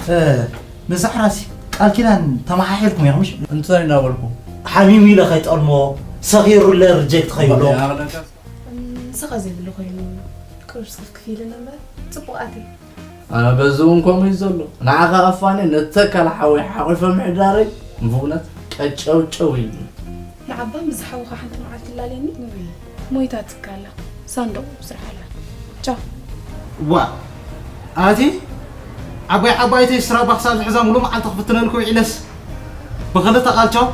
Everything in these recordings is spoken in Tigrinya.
እ፣ ንዛዕራሲ ቃል ኪዳን ተመሓሒልኩም ኢኹም፣ ምሽ? እንታይ እናበልኩ? ሓሚሙ ኢለ ከይጠልሞ፣ ሰኺሩለ ሪጀክት ከይብሎ። ንስኻ ዘይብሉ ኮይኑ ቅሩብ ስክፍክፍ ኢለ ነበር። ጽቡቕ ኣትየ። ኣነ በዚ እውን ከምኡ እዩ ዘሎ። ንዓኻ ኣፋኒ ነተካል ሓወይ ሓቑፈ ምሕዳረይ ብእውነት ቀጨውጨው እዩ። ንዓባ ምስ ዝሓውኻ ሓንቲ መዓልቲ ላለኒ ሞይታ ትካላ ሳንዱቕ ስራሕ ኣላ። ቻው። ዋ ኣቲ ዓባይ ዓባይተይ ስራባ ክሳብ ዝሕዛ ሙሉ መዓልቲ ክፍትነልኩ ውዒለስ ብኽልተ ቃል ቻው።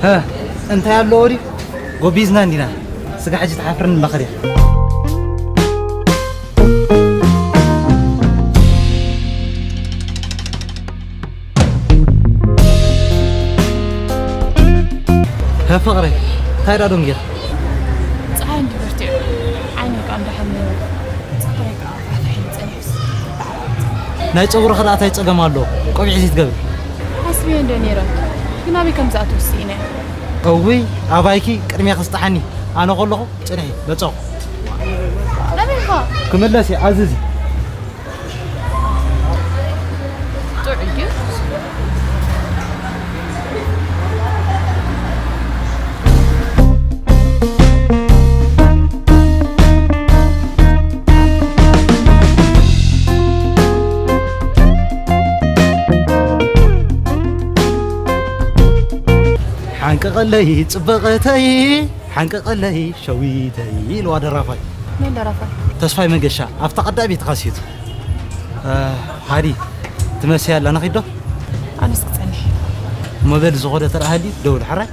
ሀ፣ እንታይ ኣለዎ ድዩ? ጎቢዝና እንዲና። ስጋ ሕጂ ትሓፍርን መኸር እያ። ሀ፣ ፍቕረይ፣ እንታይ ዳ ዶንጌር? ፀሓይ እንዲ በርቲዑ፣ ዓይነይ ከዓ እንዳሓመመ፣ ፀጉረይ ከዓ ፋሕፋሕ ኢሉ ፀኒሑስ። ናይ ጸጉሪ ኸዳኣታይ ጸገም ኣሎ። ቆቢዕ ዘይትገብር። ሓስብዮ እንደ ነይረ፣ ግን ኣበይ ከም ዝኣትው ስኢነ። እውይ ኣባይኪ ቅድሚያ ክስጥሓኒ። ኣነ ከለኹ ጽንሒ መጸኹ። ኣበይ ኢኻ? ክምለስ እየ፣ ኣዝዚ። ጥዑይ ድዩ? ሓንቀቐለይ ጽበቐተይ፣ ሓንቀቐለይ ሸዊተይ ኢልዋ ደራፋይ። መን ደራፋይ? ተስፋይ መገሻ ኣብታ ቀዳሚት ካሴቱ። እ፣ ሃዲ ትመስያ ኣላ፣ ንኺድ ዶ? ኣነስ ክጸንሕ። እሞ በል ዝኾደ ተረኣ ሃልዩ ደውል፣ ሕራይ?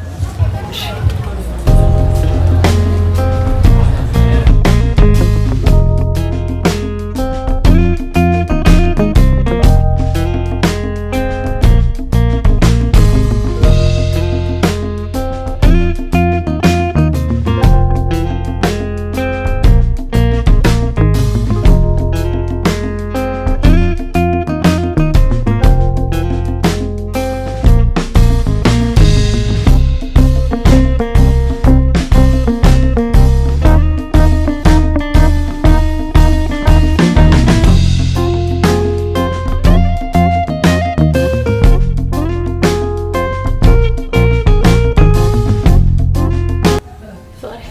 ፍቕሪ፣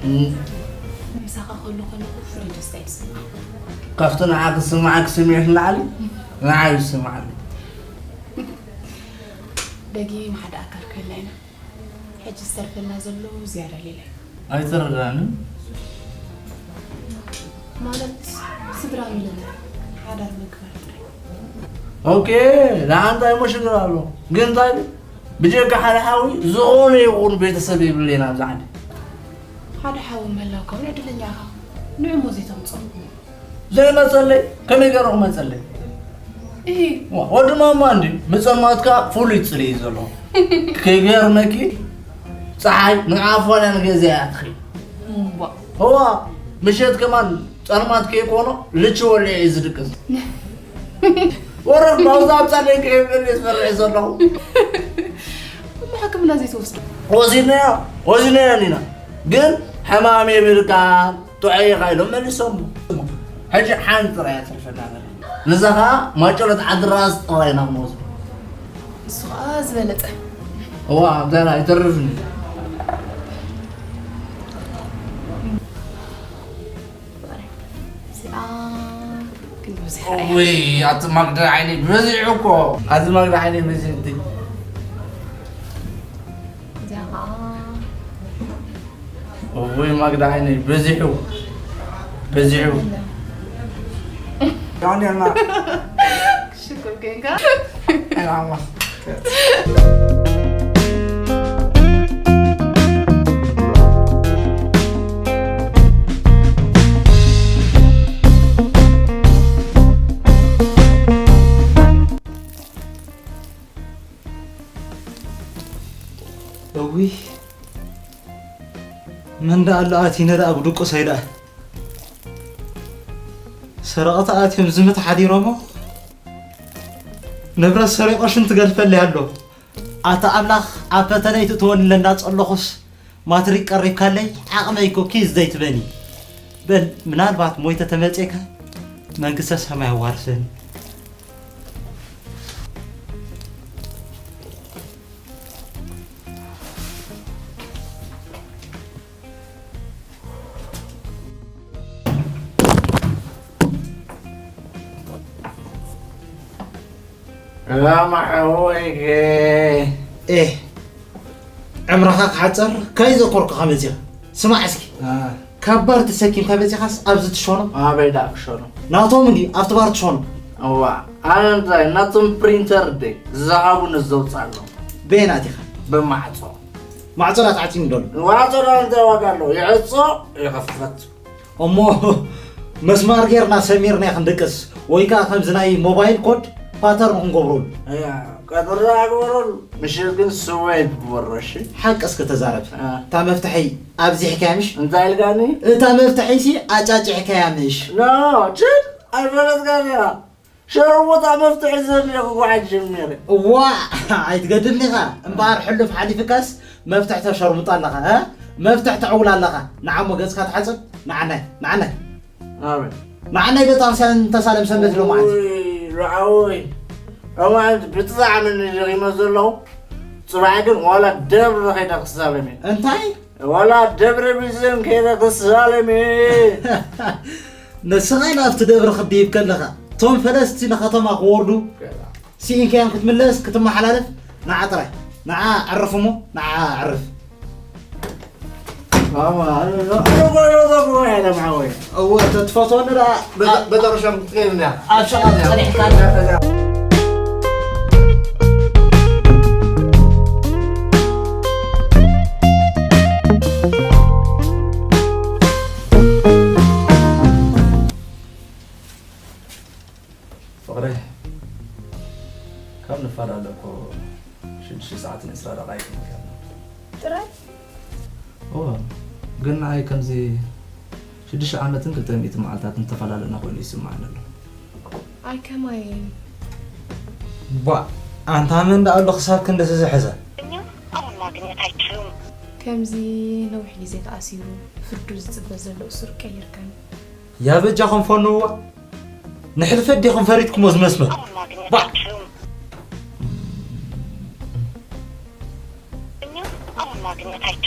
እም። ምሳኻ ከሎ ከለኹ ፍሉይ ደስታ እዩ ዝስምዓኒ። ካብቲ ንዓኺ ዝስምዓኪ ስምዒት ንላዕሊ ንዓይ እዩ ዝስምዓኒ። ደጊም ሓደ ኣካል ክህልና ኢና። ሕጂ ዝተርፈና ዘሎ ዝያዳ ሌላ እዩ። ኣይተረዳእንን። ማለት ስድራ ምልላይ፣ ሓዳር ምግባር ጥራይ። ኦኬ፣ ንዓንታ እሞ ሽግር ኣሎ። ግን እንታይ ብጀካ ሓደ ሓዊ ዝኾነ ይኹን ቤተሰብ የብለይን ኣብዚ ዓዲ። ሓደ ሓዊ ምህላውካ እውን ዕድለኛ ኢኻ። ንዑ እሞ ዘይተምፅኦ። ዘይመፀለይ ከመይ ገይሩ ክመፀለይ? እሂ። ዋ፣ ወዲ ማማ እንዲ ብፀልማትካ ፍሉይ ፅልኢ እዩ ዘለዎ። ከይገርመኪ ፀሓይ ንዓፋንያ ንገዚኣ እያ ትኽእል። እዋ። እዋ፣ ምሸት ከማን ጸልማት ከይኮኖ ልቺ ወሊዐ እዩ ዝድቅስ። ወረድ ማውዛ ኣብ ጻደይ ከይብል እየ ዝፈርሕ ዘለኹ። እሞ ሕክምና ዘይትወስዶ? ወሲድናዮ፣ ወሲድናዮ ኒና። ግን ሕማም የብልካን፣ ጥዑይ ኢኻ ኢሎም መሊሶም። ሕጂ ሓንቲ ጥራይ እያ ተርፈና ዘላ። ንዛ ኸኣ ማጨሎት ዓዲ ራስ ጥራይ ኢና ክንወስዶ። ንሱ ኸኣ ዝበለጸ። እዋ፣ ኣብዛ ኣይተርፍን እዩ። እዚኣ ግን ብብዝሒ ርኣያ። እውይ፣ ኣቲ ማግዳ ዓይነይ በዚሑ እኮ። ኣቲ ማግዳ ዓይነይ በዚሑ እንዲ። እዚኣ ኸኣ እውይ፣ ማግዳ ዓይነይ በዚሑ። በዚሑ። ዳንኤልና። ሽኩር ኮይንካ። እውይ፣ መን ደኣ ኣሎ ኣቲነ ደኣ ብድቁሰይ ደኣ። ሰረቕቲ ኣትዮም ዝምት ሓዲሮሞ። ንብረት ሰሪቖ ሽንቲ ገልፈለይ ኣሎ። ኣታ ኣምላኽ ኣብ ፈተነ ኣይትእትወኒ ኢለ እንዳጸለኹስ፣ ማትሪክ ቀሪብካለይ ዓቕመይ እኮ ኪዝ ዘይትበኒ። በል ምናልባት ሞይተ ተመጼካ መንግስተ ሰማይ ኣዋርሰኒ። ራማሓወይከ ኤህ፣ ዕምርኻ ክሓጽር ከይዘኮርኩኻ መጺኻ። ስማዕ እስኪ፣ ካብ ባር ተሰኪምካ መጺኻስ ኣብዚ ትሸኖ? ኣበይ ደኣ ክሸኖ? ናቶም እንዲ ኣብቲ ባር ትሸኖ። እዋ፣ ኣነ እንታይ ናቶም ፕሪንተር ደይ ዝሃቡኒ ዘውጻሎም። በየን ኣቲኻ? ብማዕጾ። ማዕጾ ዳ ተዓጺሙ ደሎ? ማዕጾ ዳ እንታይ ዋጋ ኣለዎ? ይዕጾ ይኸፈት። እሞ መስማር ጌርና ሰሚርና ክንድቅስ ወይ ከኣ ከምዚ ናይ ሞባይል ኮድ ፓተርን ክንገብረሉ። እያ፣ ቀጥሪ ኣግበረሉ። ምሽት ግን ስወይ ግበሮ፣ እሺ? ሓቂ እስከ ተዛረብ። አ። እታ መፍትሐይ ኣብዚሕካያ ምሽ? እንታይ ኢልካኒ? እታ መፍትሐይሲ ኣጫጭሕካያ ምሽ? ኖ፣ ችድ ኣይፈለጥካን ኢኻ። ሸርሙጣ መፍትሒ ዝህብ እየ ክጓዓዝ ጀሚረ። እዋ፣ ኣይትገድልኒ ኢኻ። እምበኣር ሕሉፍ ሓሊፍካስ መፍትሒ ተሸርሙጣ ኣለኻ፣ እ? መፍትሒ ተዕውላ ኣለኻ። ንዓሞ ገጽካ ትሓጽብ? ንዓናይ፣ ንዓናይ። ኣበይ? ንዓናይ ቤተክርስትያን ተሳለም ሰንበት ሎማዓንቲ። ኡይ፣ ንዓወይ። ሎማዓንቲ ብጣዕሚ እንዲየ ደኺመ ዘለኹ። ጽባሕ ግን ዋላ ደብሪ ከይደ ክሳለም እየ። እንታይ? ዋላ ደብረ ቢዘን ከይደ ክሳለም እየ። ንስኻ ናብቲ ደብሪ ክትድይብ ከለኻ፣ እቶም ፈለስቲ ንኸተማ ክወርዱ ስኢንካዮም ክትምለስ ክትመሓላለፍ፣ ንዓ ጥራይ፣ ንዓ ዕርፍ እሞ፣ ንዓ ዕርፍ። ማማ፣ ኣነ፣ ኣነ፣ ኣነ፣ ኣነ፣ ኣነ፣ ኣነ፣ ማማ፣ ወይ። እወ፣ ተትፈትወኒ ደኣ፣ በ-፣ በ-፣ በጠረሻም ክትቀይርና። ኣብ ሸቓ ጸኒሕካ። ፍቕረይ፣ ካብ ንፈላለ እኮ ሽዱሽተ ሰዓትን ዕስራ ደቓይቅን እዩ ኣሎ። ጥራይ? እወ፣ ግን ንዓይ ከምዚ ሽዱሽተ ዓመትን ክልተ ሚእቲ መዓልታትን ተፈላለና ኮይኑ ይስምዓኒ ኣሎ። ኣይ፣ ከማይ። ቧ፣ ኣንታ መን ደኣ ኣሎ ክሳብ ክንደዚ ዝሕዘ? እኛ ኣሁን ማግኘት አይችሉም። ከምዚ ነዊሕ ግዜ ተኣሲሩ ፍርዱ ዝጽበ ዘሎ እሱር ቀይርካኒ። ያ በጃኹም ፈንውዋ። ንሕልፈት ዲኹም ፈሪድኩሞ ዝመስመር? ቧ!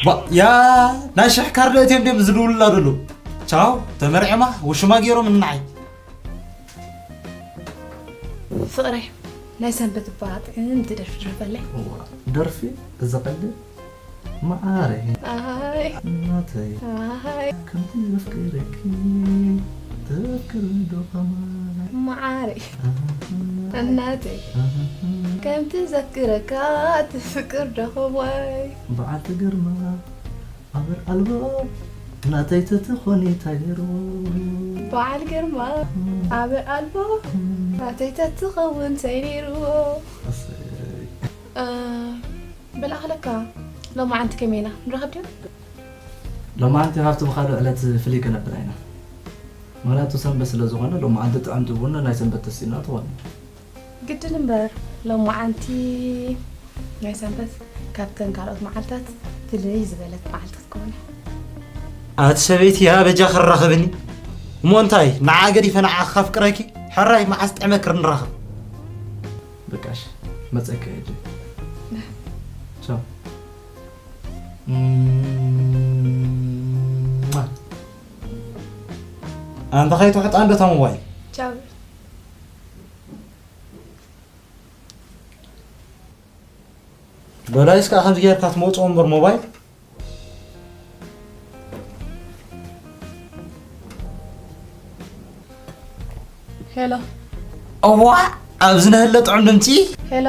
ቧ! ያ ናይ ሽሕ ካርድ እትዮም ድዮም ዝድውሉላ ደለዉ? ቻው፣ ተመርዕማ፣ ውሽማ ገይሮም እንዓይ። ፍቕረይ፣ ናይ ሰንበት እባ ጥዕምቲ ደርፊ ድረፈለይ። እዋ፣ ደርፊ? እዚ ቀልዲ? መዓረይ ኣይ። እናተይ ኣይ። ከምቲ ዘፍቅረኪ ተፍቅሪ ዶ ከማይ? መዓረይ ኣሃ። እናተይ ኣሃ። ከምቲ ዘፍቅረካ ትፍቅር ዶ ከማይ? በዓልቲ ግርማ ኣበር ኣልቦ ናተይ ተትኾኒ እንታይ ነይርዎ? በዓል ግርማ ኣሃ። ኣበር ኣልቦ ኣሃ። ናተይ ተትኸውን እንታይ ነይርዎ? ኣሰይ። እ፣ በል ኣኽለካ፣ ሎማዓንቲ ከመይ ኢና? ንራኸብ ድዩ? ሎማዓንቲ ካብቲ ብኻልእ ዕለት ፍልይ ከነብላ ኢና። ምኽንያቱ ሰንበት ስለ ዝኾነ፣ ሎማዓንቲ ጥዕምቲ ቡን ናይ ሰንበት ተሲእና ትኾን። ግድን እምበር፣ ሎማዓንቲ ናይ ሰንበት ካብተን ካልኦት መዓልታት ፍልይ ዝበለት መዓልቲ ክትከውን እያ። ኣቲ ሰበይቲ፣ ያ በጃ ክራኸብኒ። እሞ እንታይ፣ ንዓ ገዲፈ ንዓኻ ከፍቅረኪ? ሕራይ መዓስ ጥዕመ ክርንራኸብ? በቃ እሺ፣ መጸኪ ሕጂ። ቻው። ኣንታ ከይትውሕጣ እንዶ እታ ሞባይል። ቻው። በላይስ ከኣ ከምዚ ጌርካ ትመውጽኦ እምበር ሞባይል። ሄሎ። እዋ፣ ኣብዚ ነህለ ጥዑም ድምጺ። ሄሎ።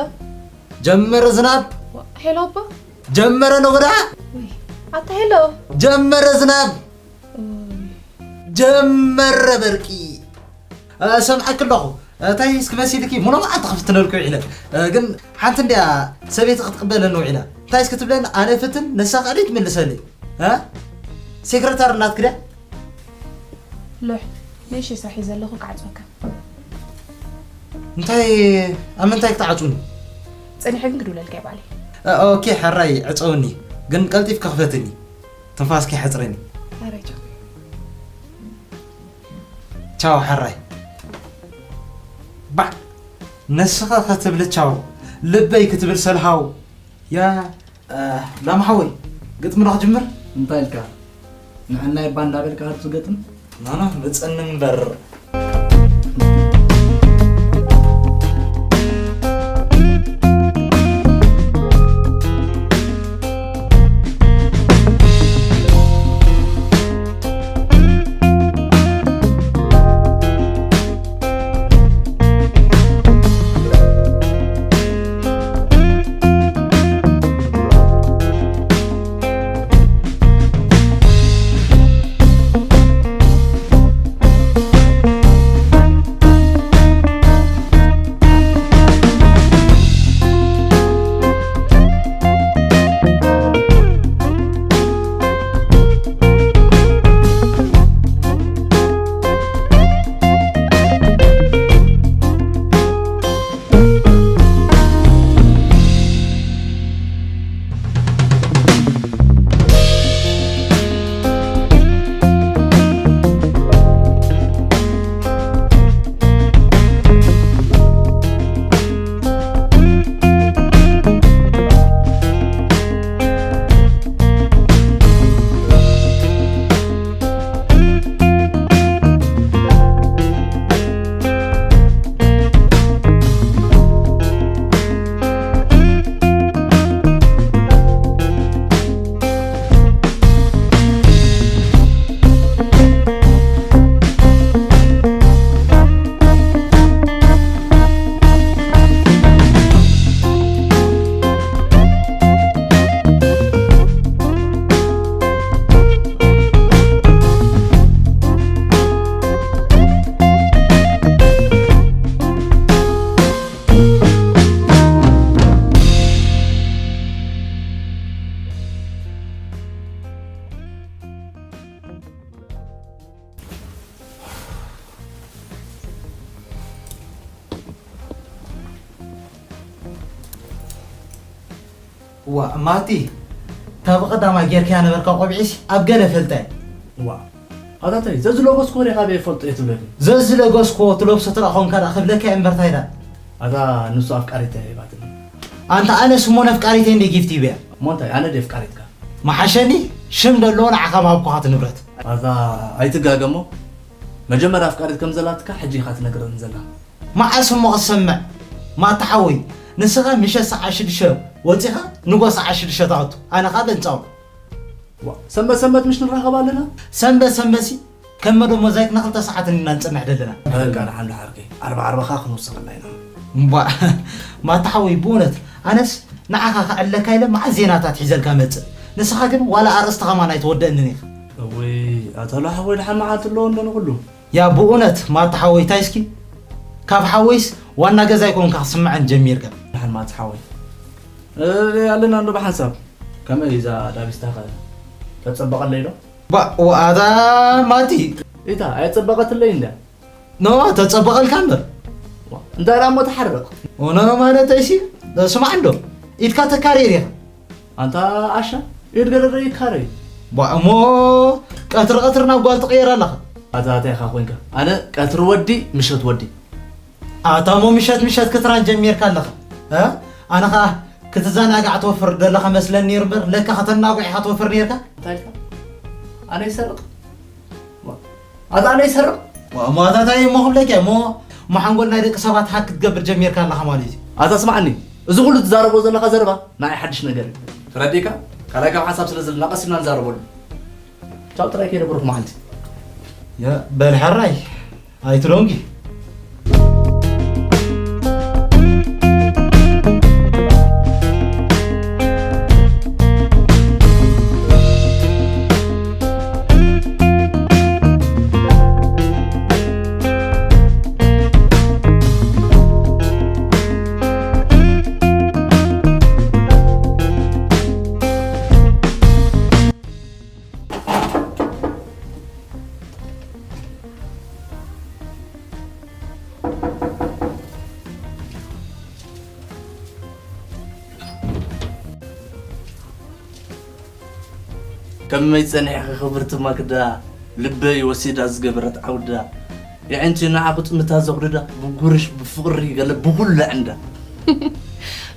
ጀመረ ዝናብ። ዋ፣ ሄሎ ኣቦ። ጀመረ ነጎዳ። ውይ፣ ኣታ ሄሎ። ጀመረ ዝናብ። ውይ። ጀመረ በርቂ። እ፣ ሰምዐኪ ኣለኹ። እ፣ እንታይ እስኪ መሲልኪ? ሙሉ መዓልቲ ክፍትነልኩ ውዒለ። እ፣ ግን ሓንቲ እንድያ ሰበይቲ ክትቅበለኒ ውዒላ። እንታይ እስኪ ትብለኒ? ኣነ ፍትን፣ ንሳ ካልእ ትምልሰለይ። እ? ሴክረታሪ ናትኪ ድያ? ሎሕ፣ ንእሽተይ ስራሕ እዩ ዘለኹ፣ ክዓጽወካ። እንታይ፣ ኣብ ምንታይ ክትዓጹኒ? ጸኒሐ ግን ክድውለልካ እየ ባዕለይ። እ፣ ኦኬ፣ ሕራይ፣ ዕጸውኒ። ግን ቀልጢፍኪ ክፈትኒ። ትንፋስኪ ሓጽረኒ። ቻው ሕራይ። ባዕ፣ ንስኻ ክትብል ቻው፣ ልበይ ክትብል ሰልሃው። ያ፣ እ፣ ላም ሓወይ፣ ግጥሚ ዶ ክጅምር? እንታይ ኢልካ? ንዕናይ ባንዳ በልካ ሃቱ ገጥም? ኖ፣ ኖ፣ መጸኒ እምበር። ዋ፣ ማቲ፣ እታ ብቐዳማይ ጌርካያ ነበርካ ቆቢዕሲ ኣብ ገለ ፈልጠ። ዋ፣ ኣታ ታይ፣ ዘዝለገስኩ ወሬ ካበይ እፈልጦ እየ ትብለኒ? ዘዝለገስኩ ትለብሶ ትረኣ ኾንካ ደኣ ክብለካ እየ እምበር ታይ ደኣ? ኣታ ንሱ ኣፍቃሪት እያ ሂባትኒ። ኣንታ ኣነስ እሞ ነፍቃሪተይ እንደ ጊፍት ሂበያ። እሞ እንታይ፣ ኣነ ድየ ኣፍቃሪትካ? መሓሸኒ ሽም ደለዎ ንዓኻ ምሃብኩኻት ንብረት። ኣታ ኣይትጋገ እሞ፣ መጀመርያ ኣፍቃሪት ከም ዘላትካ ሕጂ ኢኻ ትነግረኒ ዘላ። መዓስ እሞ ክሰምዕ? ማታ ሓወይ፣ ንስኻ ምሸት ሰዓት ሽዱሽተ ወጺኻ ንጎ ሰዓት ሽዱሽተ ትኣቱ፣ ኣነ ኸኣ በንጻው። ዋ፣ ሰንበት ሰንበት ምሽ ንራኸብ ኣለና? ሰንበት ሰንበትሲ ከም መደብ ሞዛይክ ንኽልተ ሰዓት ኢና ንጸንሕ ደለና። በቃ ደሓን ደሓርከይ፣ ዓርቢ ዓርቢ ኸኣ ክንውስኸላ ኢና። እምቧ፣ ማታ ሓወይ፣ ብእውነት ኣነስ ንዓኻ ከዕለካ ኢለ መዓት ዜናታት ሒዘልካ መጽእ። ንስኻ ግን ዋላ ኣርእስቲ ኸማን ኣይትወደእንን ኢኻ። እውይ፣ ኣታ ሎ ሓወይ፣ ደሓን መዓልቲ ኣለዎ እንዶ ንኹሉ። ያ ብእውነት ማታ ሓወይ፣ ታይ እስኪ ካብ ሓወይስ ዋና ገዛይ ኮንካ ክስምዐን ጀሚርካ። ደሓን ማታ ሓወይ። እ፣ ኣለና እንዶ ብሓንሳብ። ከመይ እዛ ዳቢስታ ኸ ተጸበቐለይ ዶ? ባ-፣ ዋኣታ ማቲ። ኢታ፣ ኣይጸበቐትለይ እንዳ። ኖ፣ ተጸበቐልካ እምበር። ዋ፣ እንታይ ደኣ እሞ ተሓርቕ? ኖ፣ ኖ፣ ማለት ኣይሲ፣ ስማዕ እንዶ፣ ኢድካ ተካርየር ኢኻ። ኣንታ ዓሻ፣ ኢድ ገረረ ይካረይ። ባ፣ እሞ ቀትሪ ቀትሪ ናብ ጓል ትቕየር ኣለኻ። ኣታ እንታይ ኢኻ ኮንካ? ኣነ ቀትሪ ወዲ፣ ምሸት ወዲ። ኣታ እሞ ምሸት ምሸት ክትራን ጀሚርካ ኣለኻ። እ? ኣነ ኸኣ ክትዘናጋዕ ትወፍር ዘለኻ መስለኒ ነይሩ እምበር፣ ለካ ከተናጉዕ ኢኻ ትወፍር ነይርካ። እንታይ ኢልካ? ኣነ ይሰርቕ? ዋ፣ ኣታ ኣነ ይሰርቕ? ዋ፣ እሞ ኣታ እንታይ እሞ ክብለካ እሞ፣ እሞ ሓንጎል ናይ ደቂ ሰባት ሃክ ክትገብር ጀሚርካ ኣለኻ ማለት እዩ። ኣታ ስማዕኒ፣ እዚ ኩሉ ትዛረቦ ዘለኻ ዘረባ ንዓይ ሓድሽ ነገር እዩ። ተረዲእካ? ካልኣይ ካብ ሓሳብ ስለ ዘለና ቀስ ኢልና ንዛረበሉ። ቻው ጥራይ ከይደብርኩ መዓልቲ። ያ፣ በል ሕራይ፣ ኣይትደንጉ። ከመይ ጸኒሕኺ ክብርቲ ማክዳ? ልበይ ወሲዳ ዝገበረት ዓውዳ፣ የዕንቲ ንዓኹ ጥምታ ዘቑድዳ፣ ብጉርሽ ብፍቕሪ ገለ ብኹሉ ዕንዳ።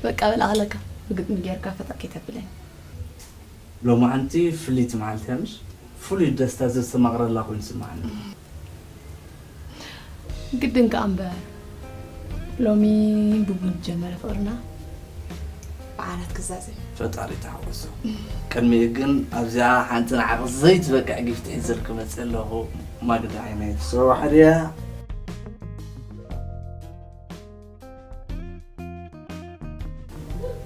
በቃ በል ኣኽለካ፣ ብግጥሚ ጌርካ ፈጠጥ ከይተብለኒ። ሎማዓንቲ ፍልይቲ መዓልቲ እያ ምሽ? ፍሉይ ደስታ ዘስተማቕረላ ኮይኑ ስምዓኒ። ግድን ከኣ እምበር፣ ሎሚ ብቡን ዝጀመረ ፍቕርና ብዓራት ክዛዘም። ፈጣሪ ተሓወሶ። ቅድሚኡ ግን ኣብዚኣ ሓንቲ ንዓኺ ዘይትበቅዕ ጊፍቲ ሒዘልኪ መፅእ ኣለኹ። ማግዳ ዓይነይ ትስርዋ ሕድያ።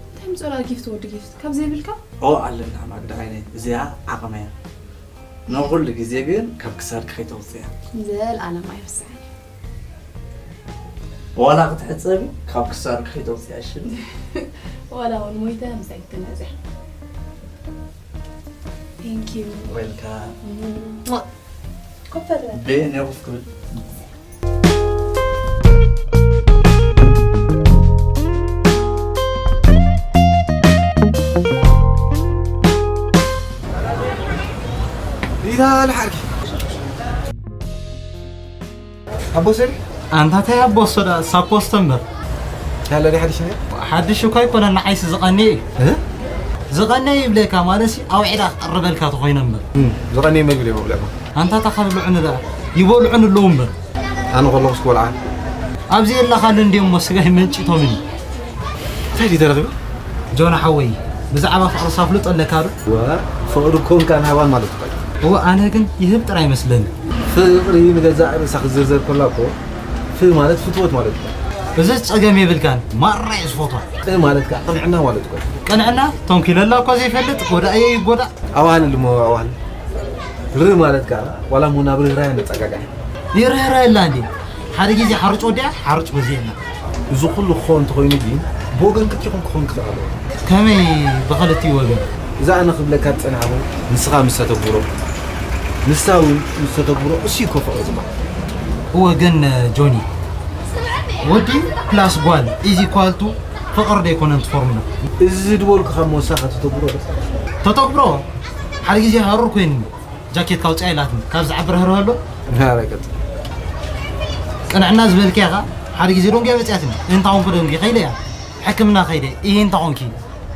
እንታይ ምፅላ ጊፍት ወዲ ጊፍት ካብ ዘይብልካ? ኦ ኣለና ማግዳ ዓይነይ፣ እዚኣ ዓቕመያ። ንኹሉ ግዜ ግን ካብ ክሳድኪ ከይተውፅያ። ዘልኣለም ኣይርስዓን። ዋላ ክትሕፀቢ ካብ ክሳድኪ ከይተውፅያ ሽኒ። ዋላ እውን ሞይተ ምሳይ ክትነፅያ። Thank you። ዌልካም። ኮፈለ። ቤን የኹፍ ክብል። ኢታ ልሓርኪ ኣቦ ሰሪ ኣንታ እንታይ ኣቦ ሶዳ ሳፖስቶ እምበር ያለ ዲ ሓዲሽ ነገር ሓድሽ እኳ ኣይኮነን ንዓይሲ ዝቐኒ እዩ። ዝቐኒ ይብለካ ማለትሲ ኣውዒዳ ክቐርበልካ ተኾይነ እምበር ዝቐኒ መግቢ ደ መብልዕማ ኣንታ እታ ካብ ልዑኒ ደኣ ይበልዑን ኣለዉ እምበር ኣነ ከለኹስ ክበልዓ ኣብዚ የላኻሉ እንዲዮም እሞ ስጋይ መንጭቶምኒ። እንታይ ድዩ ተረኺቡ ጆና ሓወይ ብዛዕባ ፍቕሪ ሳፍልጦ ኣለካ ዶ? ፍቕሪ ኮንካ ንሃባን ማለት እኮ እዩ እወ ኣነ ግን ይህብ ጥራይ ይመስለኒ። ፍቕሪ ንገዛእ ርእሳ ክትዝርዘር ከላ እኮ ፍ ማለት ፍትወት ማለት እዩ እዚ ጸገም የብልካን ማራ እየ ዝፈትዋ። ቅ ማለት ከዓ ቅንዕና ማለት እኮ እዩ ቅንዕና ተንኪለላ እኮ ዘይፈልጥ ጎዳእየ ይጎዳእ። ኣዋህልል እሞ ኣዋህልል ር ማለት ከዓ ዋላ እሞ ናብ ርህራሄ ነጸጋግዓ ይርህራየላ እንዴ ሓደ ግዜ ሓርጭ ወዲኣ ሓርጭ በዚየና። እዚ ኩሉ ክኸውን እንተኾይኑ ግን ብወገን ክልቲኹም ክኸውን ክኽእል ኣለዎ ከመይ ብኽልቲኡ ወገን? እዛ ኣነ ክብለካ ዝጸናሕኹ ንስኻ ምስ ተተግብሮ ንሳ እውን ምስ ተተግብሮ እሱ እዩ እኮ ፍቕሪ ዝበሃል እወ ግን ጆኒ ወዲ ፕላስ ጓል ኢዝ ኢኳል ቱ ፍቕሪ ዶ ኣይኮነን እቲ ፎርሙላ? እዚ ዝበልኩኻ እሞ ንስኻ ተተግብሮ ዶ? ተተግብሮ ሓደ ግዜ ሃሩር ኮይኑኒ ጃኬትካ ኣውፅኣ ኢላትኒ ካብ ዝዓቢ ርህርህ ኣሎ ኧረ ቀጽል ቅንዕና ዝበልክያ ኸዓ ሓደ ግዜ ደንጉያ መፅያትኒ እንታይ ኮንኩ ደንጉየ ከይደ እያ ሕክምና ከይደ እየ እንታይ ኮንኪ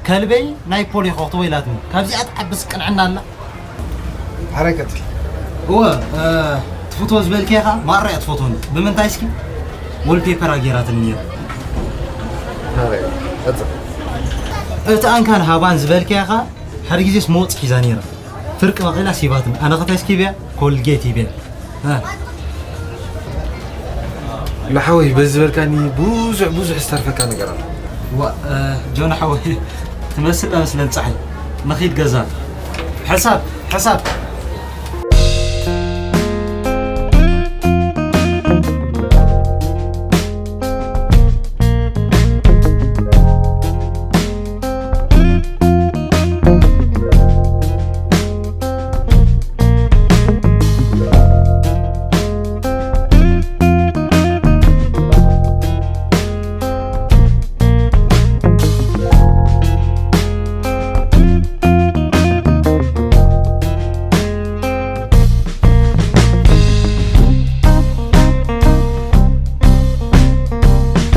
ከልበይ ናይ ፖሊዮ ከኽትቦ ኢላትኒ ካብዚኣ ትዓብስ ቅንዕና ኣላ ኧረ ቀጽል እወ ትፍትዎ ዝበልክያ ኸዓ ማራ እያ ትፈትወኒ ብምንታይ እስኪ ወልፔፐራ ገይራትኒ ነይራ ኧረ ቀጽል እቲ ኣንካን ሃባን ዝበልክያ ኸዓ ሓደ ግዜስ መወፅ ሒዛ ነይራ ፍርቂ መቒላ ሲባትኒ ኣነ ኸታይ እስኪ ብያ ኮልጌት ይብያ ላሓወይ በዚ ዝበልካኒ ብዙሕ ብዙሕ ዝተርፈካ ነገር ኣሎ ዋ ጆን ሓወይ ትመስል ኣመስለን ፀሓይ ንኺድ ገዛ ሕሳብ ሕሳብ